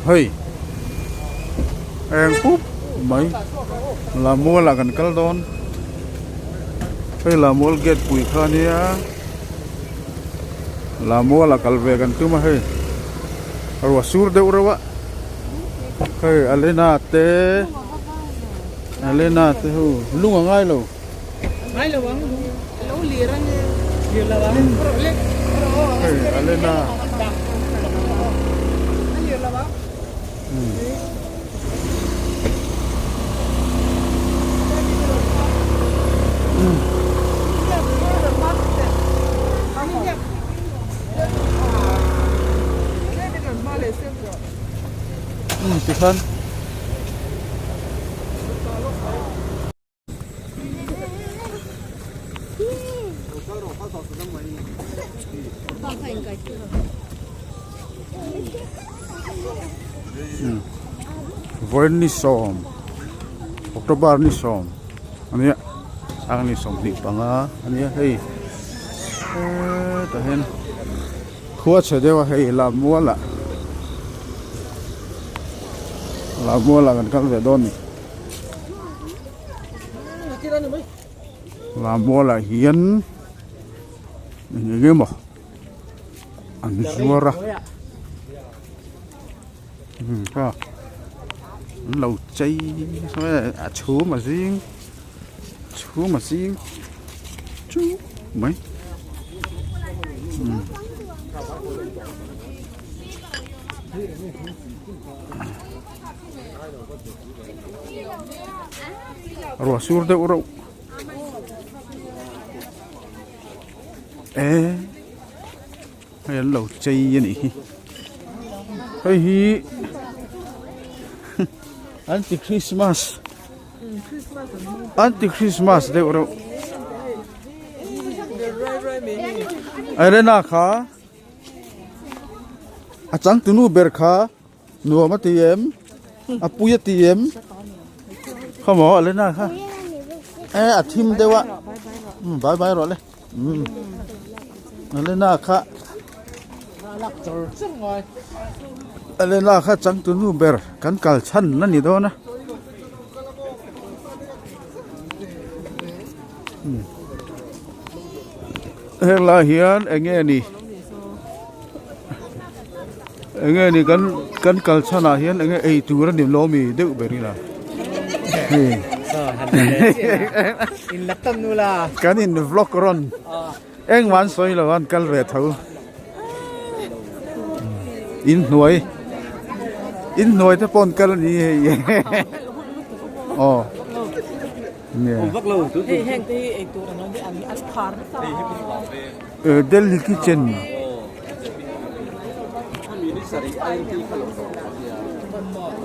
Hei eng pup mai Lamual ah kan kal dawn hei Lamual gate pui kha ania Lamual ah kal ve kan tum a hei ruah sur deuh reuh a hei Alena te Alena te ho lung a ngai lo. Hei Alena Tikhan. Vawiin ni sawm October ni sawm a nia sang ni 25 a nia hei hetah hian khua chhe deuh a hei Lammual ah Lammual ah kan kal ve dawn a ni. Lammual ah hian eng eng emaw an zuar a an lo chei a chhum a zing chhum a zing chu mai. Ruah sur deuh reuh e hei an lo chei a nih hi hei hi an ti christmas an ti christmas deuh reuh Elena kha a changtunu ber kha. Nuam a ti em? A pui a ti em? Khaw maw Alena kha? E a thim deuh a. Um bai bai rawh le. Um Alena kha Alena kha changtunu ber kan kal chhan a ni dawn a. Um Heng lai hian eng nge ni? Enge ni kan kan kal chhan ah hian enge ei tur a ni lo mi deuh ber ila hei kan in vlog rawn engmah an sawi lo an kal ve tho in hnuai in hnuai te pawh an kal a ni hei aw. Delhi kitchen.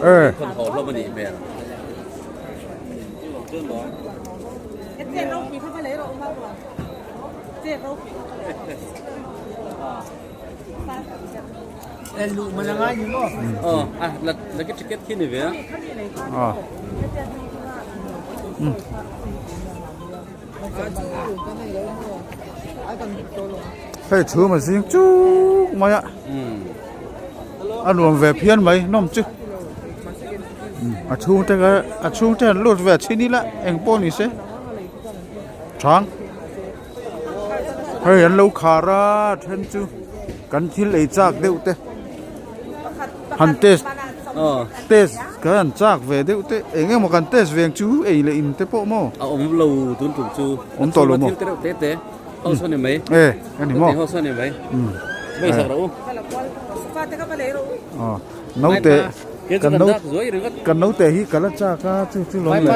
Eh. Hei chhum a zing chuk mai a a nuam ve phian mai nawm chu a chhung te kha a chhung te an lut ve chhin ila eng pawh ni se chang hei an lo khar a then chu kan thil ei chak deuh te han test test kan han chak ve deuh te eng emaw kan test veng chu ei leh in te pawh maw a awm lo tun tum chu awm tawh lo maw thil te reuh te te ho sawn ni mai e ani maw ho sawn ni mai mai sak rawh u naute kan no kan naute hi ka la chak a chu chu lo le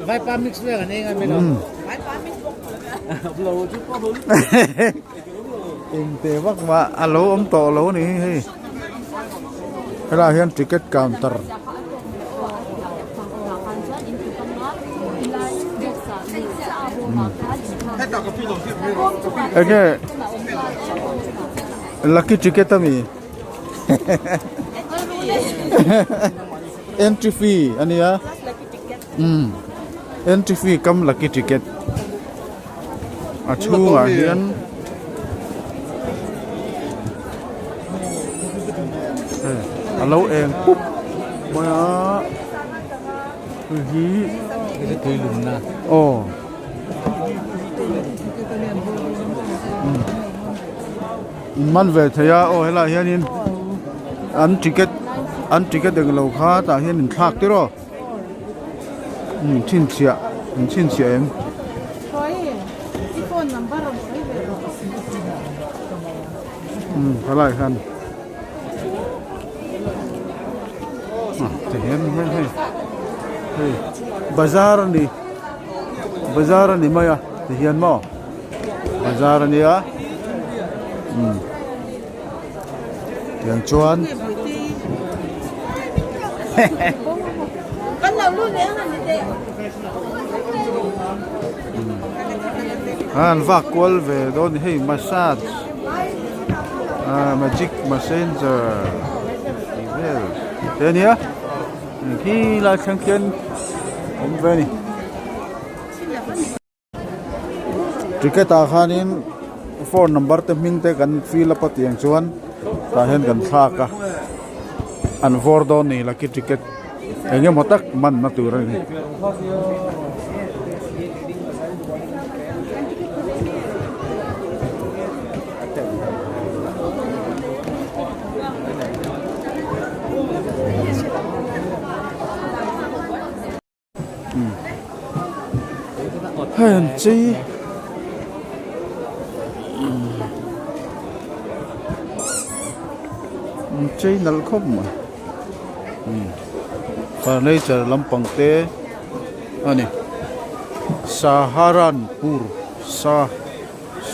vaipa mix vel an eng a mi lo Engte vak mah a lo awm tawh lo a ni hei helaiah hian ticket counter enge lucky ticket ami entry fee a nia umm entry fee kam lucky ticket. A chhungah hian A lo eng pup mai a hei hi aw in man ve thei a aw helaiah hianin an ticket an ticket englo kha tah hian in thlak tir aw in chhinchhiah in chhinchhiah em. Umm helaiah hian ah ti hian hei hei hei bazar a ni bazar a ni mai a ti hian maw bazar a nia umm tiang chuan an vak kual ve dawn a ni hei massage ah magic massenger tih vel te a nia khi lai thleng khian awm ve a ni. Ticket ah khanin phone number te hming te kan fill up a tiang chuan tah hian kan thlak a an vawr dawn ni lucky ticket eng emaw tak man na tur a ni. Hei an chei an chei nalh khawp mai furniture lampang te a ni Saharanpur sa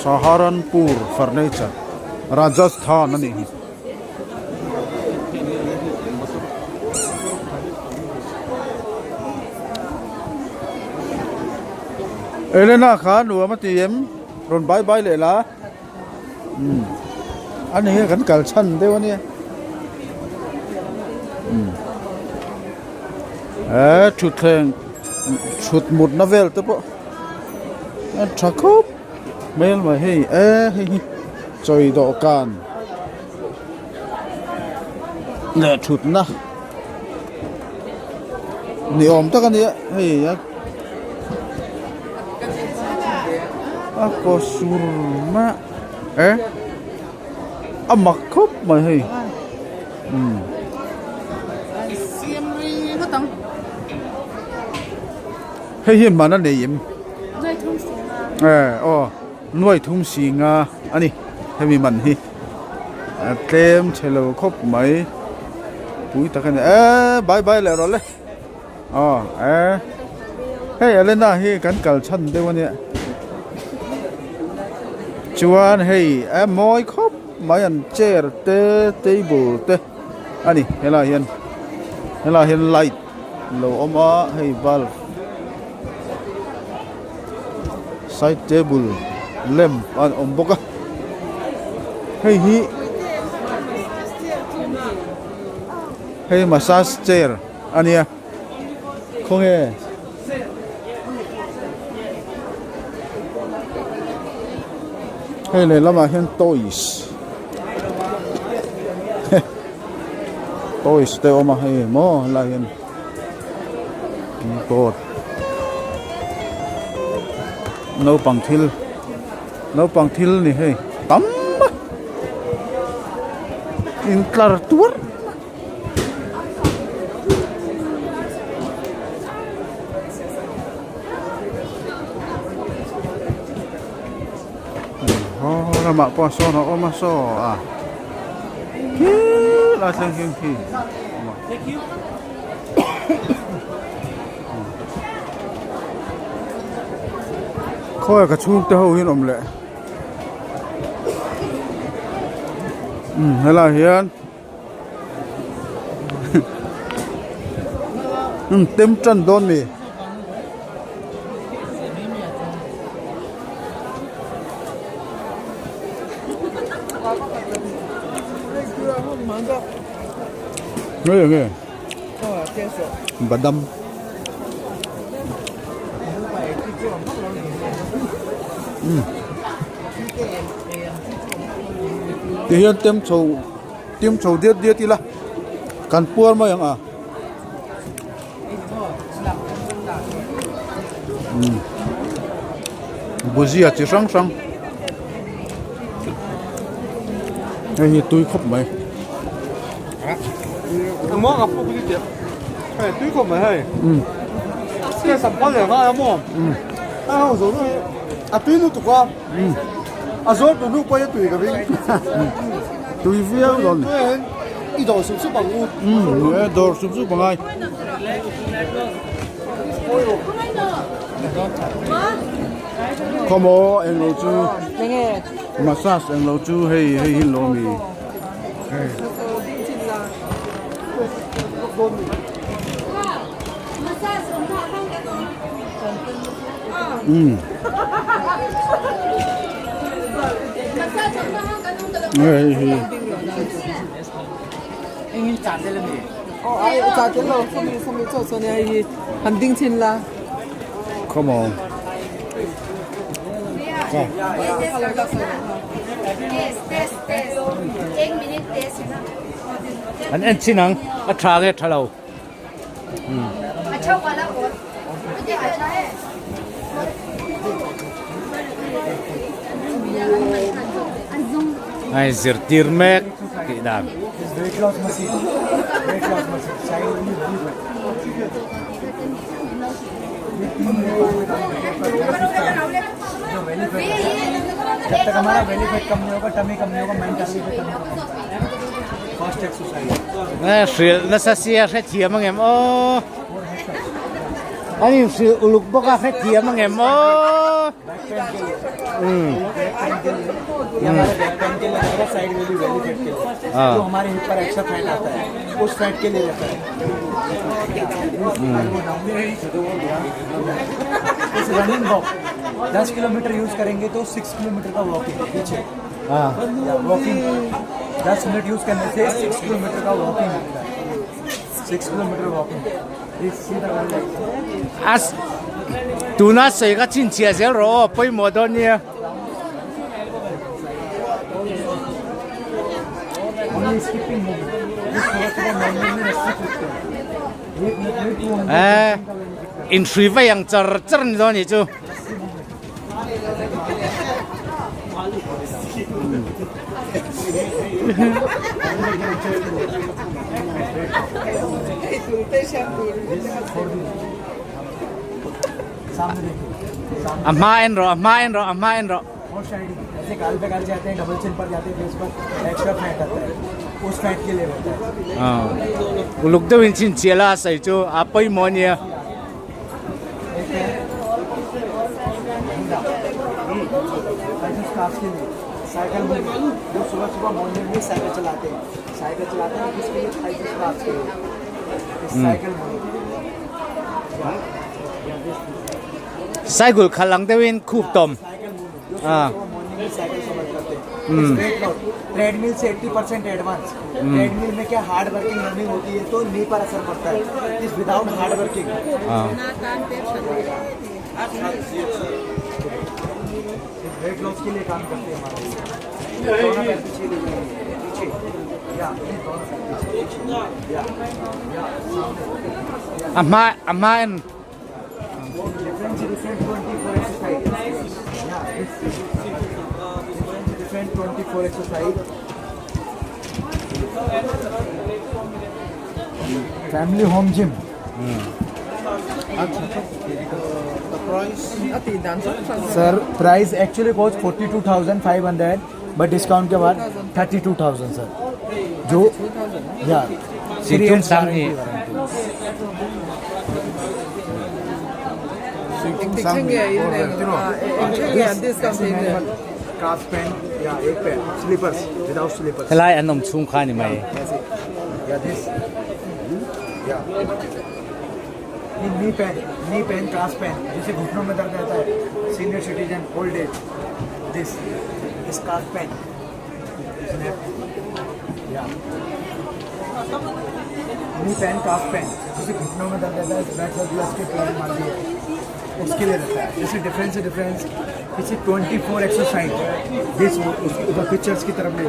Saharanpur furniture Rajasthan a nih hi. Elena kha nuam a ti em rawn bye bye leh la umm a ni hi kan kal chhan deuh a nia umm he thutthleng thut mutna vel te pawh a tha khawp. Hmel mai hei e hei hi chawi dawhkan leh thutna ni awm tak a nia hei a a kaw sur mai a e a mak khawp mai hei umm. Hei hi man a nei em? Eh aw nuai thum singa a ni hemi man hi a tlem chhe lo khawp mai pui tak a ni eh bye bye leh rawh le aw eh hei Elena hi kan kal chhan deuh a nia chuan hei a mawi khawp mai an chair te table te a ni helaiah hian helaiah hian light. Lo awm a hei bulb side table lamp a awm bawk a hei hi hei massage chair a nia khawnge hei lehlamah hian toys. Toys te a awm a hei maw helai hian keyboard naupang thil naupang thil ni hei tam a intlar tuar Haw lamah pawh sawn a awm a saw a khilai thleng hian khi a awm a. Khawi ka chhungte ho hian awm leh umm helaiah hian umm tem tan dawn mi. Nge nge badam umm ti hian tem chho. Tim chho diat diat ila. Kan puar mai ang a. Bhujia chi hrang hrang hei hi tui khawp mai. Tui viau dawn I dawr sup sup ang u. Umm e dawr sup sup angai. Khawmaw englo chu massage englo chu hei hei hi lo mi. Umm. Hei hi. Come on. An en chin ang a tha nge tha lo. Ai zirtir mek tih dan. Hrilh nasa sia hrethiam ang em aw. An inhrilh uluk bawk a hrethiam ang em aw. Walking 10 minute use करने से 6 kilometre का walking मिलता है 6 kilometre walking A tuna sawi kha chhinchhiah zel rawh aw pawimawh dawn nia. Eh inhrui vai ang char char ni dawn anih chu. A hma en rawh a hma en rawh a hma en rawh. Uluk deuhin chhinchhiah la a sawi chu a pawimawh a nia. Cycle khalh ang deuhin khup tawm. Treadmill से 80 percent advance treadmill में क्या hard working running होती है तो नी पर असर पड़ता है इस without hard working weight loss के लिए काम करते हैं हमारा दोनों पैर पीछे ले जाएंगे पीछे या नहीं दोनों पैर पीछे या या A hma a hma en different different 24 exercise या different different 24 exercise family home gym sir price actually cost 42,500 but discount के बाद 32,000 सर जो या Singthum sang hi. Calf pant या एक pant slippers without slippers Helai an awm chhung kha a ni mai. या this या knee pain knee pain calf pain जैसे घुटनों में दर्द रहता है senior citizen old age this this calf pain या knee pain calf pain जैसे घुटनों में दर्द रहता है बैक ग्लस की प्रॉब्लम आती है उसके लिए रहता है जैसे डिफरेंस से डिफरेंस पीछे 24 एक्सरसाइज this उधर पिक्चर्स की तरफ ले।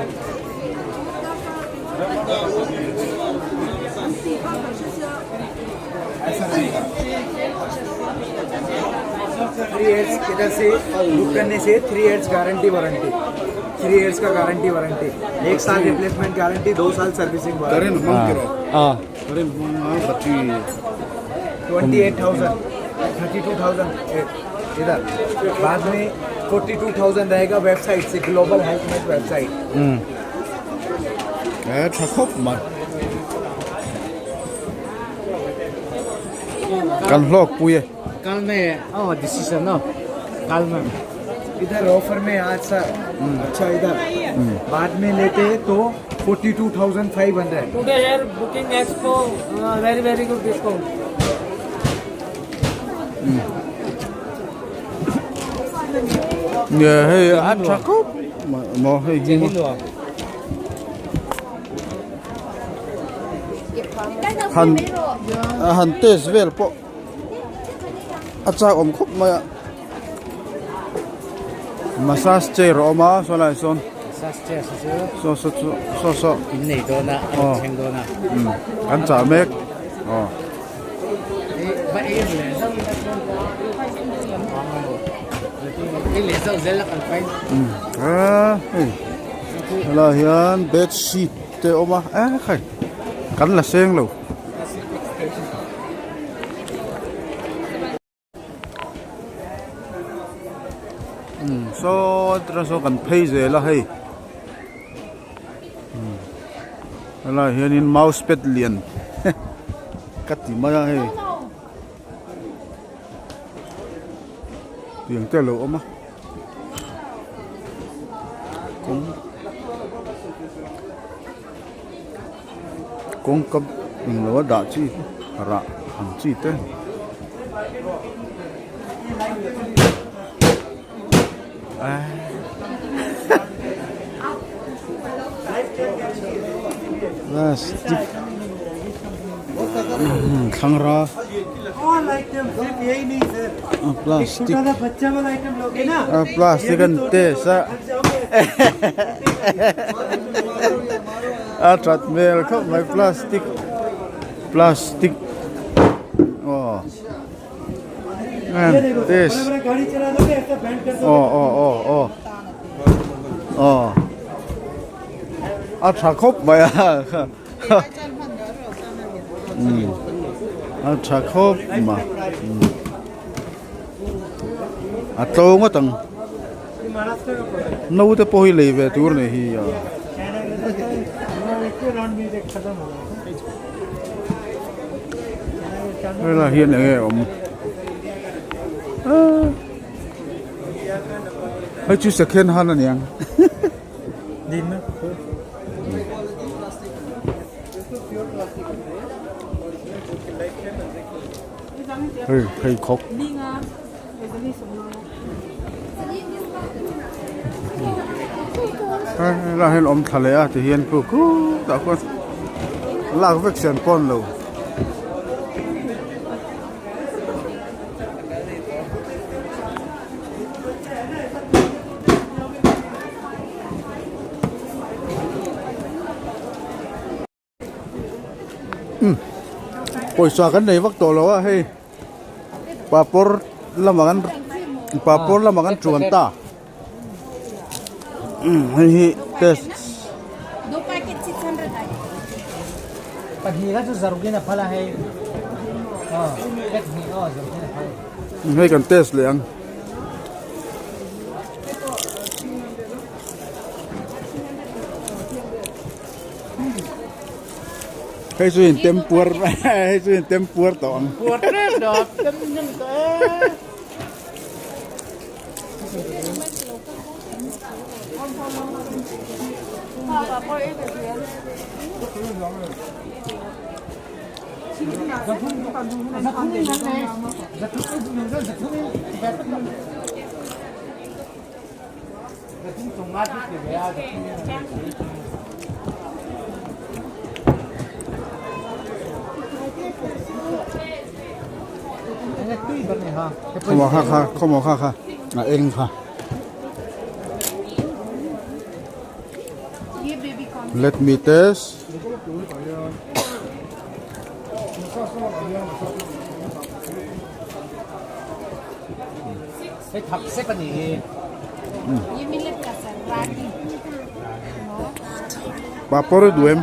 ऐसा रहेगा। थ्री ईयर्स इधर से बुक करने से 3 years guarantee warranty, 3 years का गारंटी वारंटी, 1 साल रिप्लेसमेंट गारंटी, 2 साल सर्विसिंग वारंटी। Ah. 28,000, 32,000 इधर, बाद में 42,000 रहेगा वेबसाइट से, global health net website. E tha khawp mai. Kan hlawk pui e. Kal mai e. Aw decision aw. Kal mai. इधर ऑफर में आज सर अच्छा इधर बाद में लेते हैं तो 42,500। Today here booking expo very very good discount. Nge hei a tha khawp mai maw hei hi maw. Han a han test vel pawh a chak awm khawp mai a massage chair a awm a saw lai sawn Massage chair saw chu saw saw chu saw saw in nei dawn a a rawn thleng dawn a kan chah mek aw. Hei helaiah hian bed sheet te a awm a e khai kan la seng lo. Saw atang sawn kan phei zel a hei helaiah hianin mouse pad lian ka ti mai a hei tiang te a lo awm a kawng kawngka englo a dah chi rah ang chi te. Plastic thlangra plastic plastic an test a a that hmel khawp mai plastic plastic aw. Test aw aw aw aw aw a tha khawp mai a a tha khawp mai a tlo ngawt ang naute pawh hi lei ve tur a nih hi a. Helai hian eng nge awm aaa hei chu second hand a niang hei pheikhawk helai hian awm thla leh a ti hian khu khutah khuan lak vek sian pawn lo. Pawisa kan nei vak tawh lo a hei papawr lamah kan papawr lamah kan chuan ta hei hi test hei kan test leh ang. Hei chu in tem puar hei chu in tem puar tawh ang. Puar tlem dawt tem nem tawh e. Khawmaw kha kha khawmaw kha kha a eng kha Let me test. Hei thak sek a nih hi. Papawr i duh em?